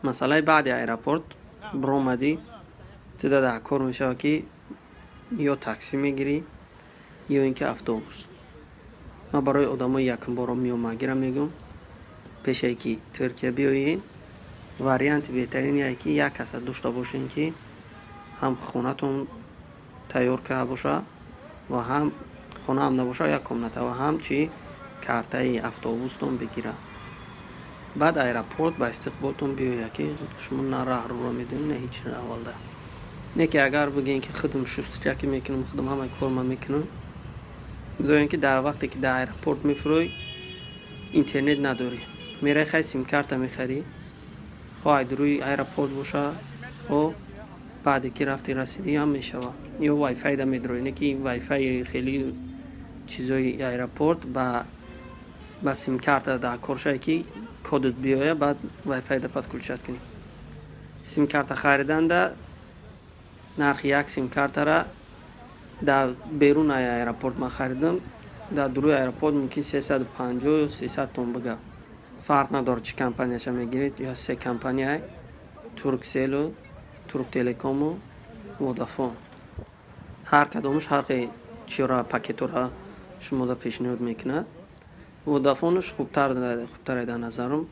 Масъалаи баъди аэропорт биромадӣ, туда дар кор мешавад, ки ё таксӣ мегирӣ, ё ин ки автобус. Ман барои одамои якумборо меомагира мегӯм: пешае ки Туркия биёед, варианти беҳтарин ие, ки як каса дошта бошем, ки ҳам хонатон тайёр карда боша ва ҳам хонаам набоша, як комната, ва ҳам чи картаи автобустон бигира. Баъд аэропорт ба истиқболтон биёяд, ки шумо на раҳрӯро медонед, на ҳеҷ аввалда. Не ки агар бигӯем, ки худам шустряки мекунам, худам ҳамаи корма мекунам, медонем, ки дар вақте ки дар аэропорт мефурӯй, интернет надорӣ. Меравӣ, хай, симкарта мехарӣ, хоҳ ай рӯи аэропорт боша, хоҳ баъде ки рафти расидӣ ҳам мешавад, ё вайфайда медроӣ. Не ки вайфайи хеле чизои аэропорт ба симкарта дар кор шавад, ки кодат биёяд, баъд вайфайда подключать кунӣ. Симкарта хариданда нархи як симкартара дар берун аэропорт ман харидам, дар дуруи аэропорт мумкин 350 ё 300 том бига. Фарқ надорад, чӣ компанияша мегиред. Ё се компания: Туркселу, Турктелекому, Водафон. Ҳар кадомаш ҳар хел чиёра, пакетҳоро шумода пешниҳод мекунад. Водафонаш хубтаре дар назарам.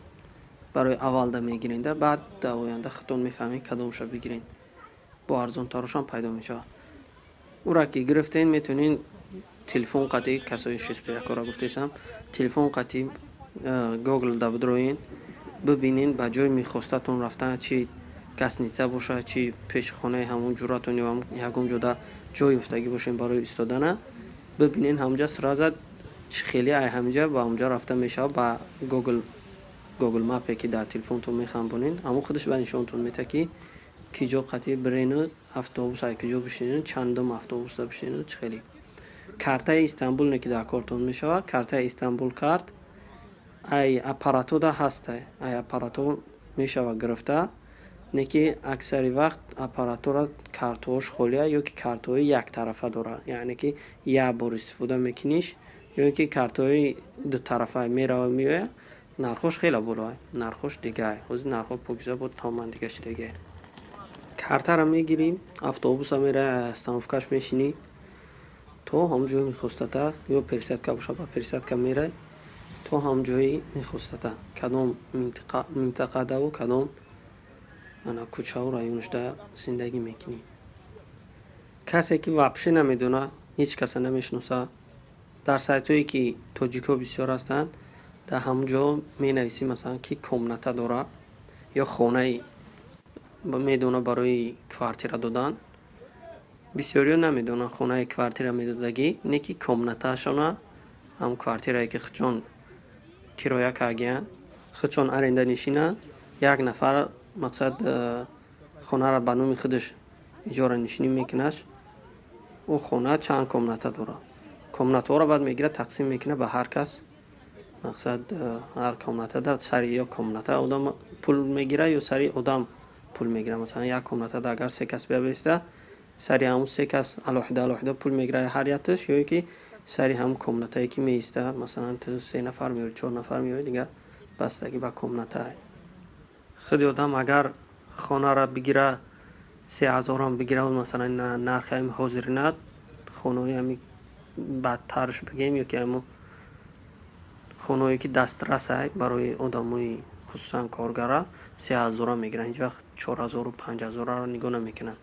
Барои аввалда мегиренда, баъд дар оянда худтон мефаҳмед, кадомаша бигиред. Бо арзонтарошам пайдо мешавад. Ура ки гирифтен, метавонед телефон қатӣ, касои шесту якора гуфтесам, телефон қатӣ Гоглда бидроен, бибинен ба ҷои мехостатон рафтан, чи гостиница бошад, чи пеши хонаи ҳамон ҷуратон ё ягон ҷода ҷой ёфтагӣ бошем барои истодана, бибинен, ҳамонҷа сразу чӣ хеле ай ҳаминҷа ба онҷа рафта мешавад. Ба Гугл Мапе, ки дар телефонтон мехамбонед, ҳамон худаш ба нишонтон медиҳад, ки киҷо қатъи бирену автобус ай киҷо бишинеду, чандум автобуса бишинеду, чӣ хеле. Картаи Истанбул не, ки дар кортон мешавад, картаи Истанбул карт ай аппаратода ҳастай, ай аппаратҳо мешавад гирифта. Не ки аксари вақт аппаратҳоро картҳош холия ё ки картҳои яктарафа дорад, яъне ки як бор истифода мекуниш, ё ин ки картҳои дутарафа мерава, меояд. Нархош хеле болоа, нархош дигар. Ҳозир нархҳо покиза бо тамоман дига шудагиа. Картаро мегирӣ, автобуса меравӣ, остановкаш мешинӣ то ҳамон ҷои мехостата, ё пересадка бошад, ба пересадка меравӣ то ҳамон ҷои мехостата, кадом минтақадаву кадом ана кӯчаву районашда зиндагӣ мекунӣ. Касе ки вообще намедонад, ҳеҷ каса намешиносад, дар сайтҳое, ки тоҷикҳо бисёр ҳастанд, дар ҳамон ҷо менависӣ, масалан, ки комната дорад ё хонаи медонад барои квартира додан. Бисёриҳо намедонанд хонаи квартира медодагӣ, не ки комнатаашона, ҳамон квартирае, ки худшон кироя кардагиянд, худшон аренда нишинанд, як нафар, мақсад, хонаро ба номи худаш иҷоранишинӣ мекунад. Ӯ хона чанд комната дорад. Комнатаҳоро баъд мегирад, тақсим мекунад ба ҳар кас. Мақсад, ҳар комнатада сари ё комната одам пул мегирад, ё сари одам пул мегирад. Масалан, як комнатада агар се кас биёста, сари ҳамон се кас алоҳида алоҳида пул мегирад ҳар якташ, ё ин ки сари ҳамон комнатае, ки меиста. Масалан, ту се нафар меёрӣ, чор нафар меёрӣ, дигар бастагӣ ба комната. Худи одам агар хонаро бигира, 3000-ам бигира, масалан, нархи ҳами ҳозирина хонаҳои ҳами бадтарш бигем, ё ки ҳамон хонаҳое, ки дастрасай барои одамои, хусусан коргара, 3000-а мегиранд. Ҳеҷ вақт 4000-у 5000-аро нигоҳ намекунанд.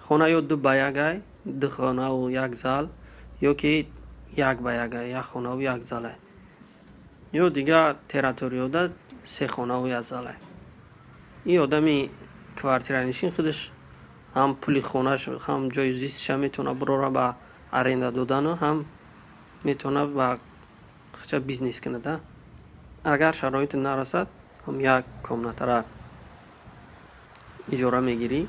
Хона ё ду ба якай, ду хонаву як зал, ё ки як ба якай, як хонаву як залай, ё дигар территорияда се хонаву як залай. Ин одами квартиранишин худаш ҳам пули хонааш, ҳам ҷои зисташа метавонад бирора ба аренда додану, ҳам метавонад ба худша бизнес кунад. Агар шароите нарасад, ҳам як комнатара иҷора мегирӣ,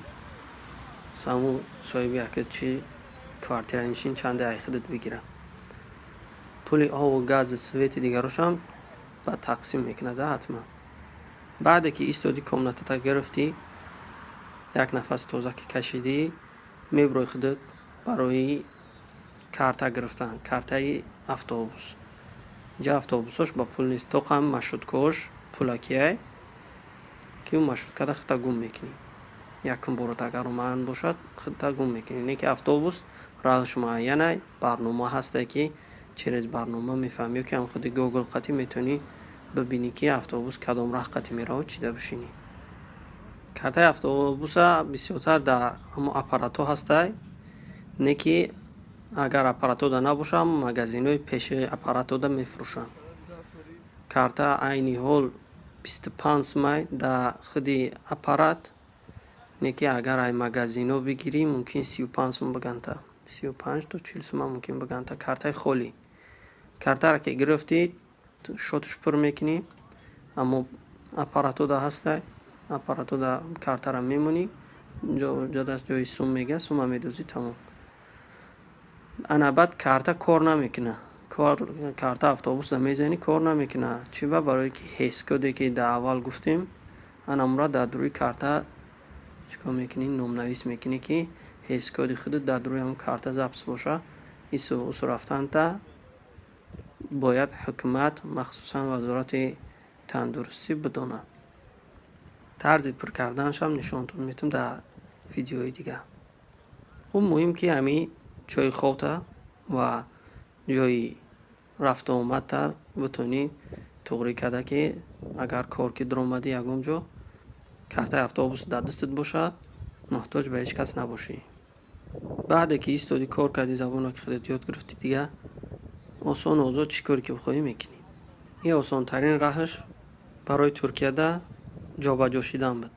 ҳамун соҳиби яке чи квартиранишин чанде ай худат бигира. Пули обу газу свети дигарошам ба тақсим мекунад ҳатман. Баъде ки истоди, комнатата гирифтӣ, як нафаси тоза ки кашидӣ, мебурӯи худат барои карта гирифтан, картаи автобус. Инҷа автобусҳош ба пул нест, тоқам маршруткаҳош пулакиай. Ки ӯ маршруткада худта гум мекунӣ. Якум борот агар омадан бошад, худта гум мекунӣ. Не ки автобус роҳаш муайянай, барнома ҳасте, ки через барнома мефаҳмӣ, ё ки ҳам худи Гугл қатӣ метавонӣ бибинӣ, ки автобус кадом раҳ қатӣ меравад, чида бишинӣ. Картаи автобуса бисёртар дар ҳамон аппаратҳо ҳастай, не ки агар аппаратҳода набошад, магазинҳои пеши аппаратҳода мефурӯшанд. Карта айни ҳол 25 сумай дар худи аппарат, не ки агар ай магазинҳо бигирӣ, мумкин 35 сум биганта. 35 то 40 сума мумкин биганта. Картаи холӣ. Картаро ки гирифтӣ, шоташ пур мекунӣ, аммо аппаратҳода ҳастай, аппаратҳода картаро мемонӣ, ҷодаст ҷои сум мега, сума медозӣ, тамом. Ана баъд карта кор намекунад. Карта автобусда мезанӣ, кор намекунад. Чӣ ба? Барое ки ҳес-коде, ки дар аввал гуфтем, анамура дар рӯи карта чӣ кор мекунӣ? Номнавис мекунӣ, ки ҳес-коди худат дар рӯи ҳамон карта запись бошад. Ису усу рафтанта бояд ҳукумат, махсусан Вазорати тандурустӣ, бидонад. Тарзи пур карданашам нишонтон метавам дар видеои дигар. Хуб, муҳим ки ҳамин ҷои хобта ва ҷои рафту омадта битонӣ туғрӣ карда, ки агар кор ки дуромадӣ ягон ҷо, картаи автобус дар дастат бошад, муҳтоҷ ба ҳеҷ кас набошӣ. Баъде ки истодӣ, кор кардӣ, забонро ки худат ёд гирифтӣ, дигар осону озод чӣ коре ки бихоҳӣ, мекунӣ. Ин осонтарин раҳаш барои Туркияда ҷобаҷо шидан буд.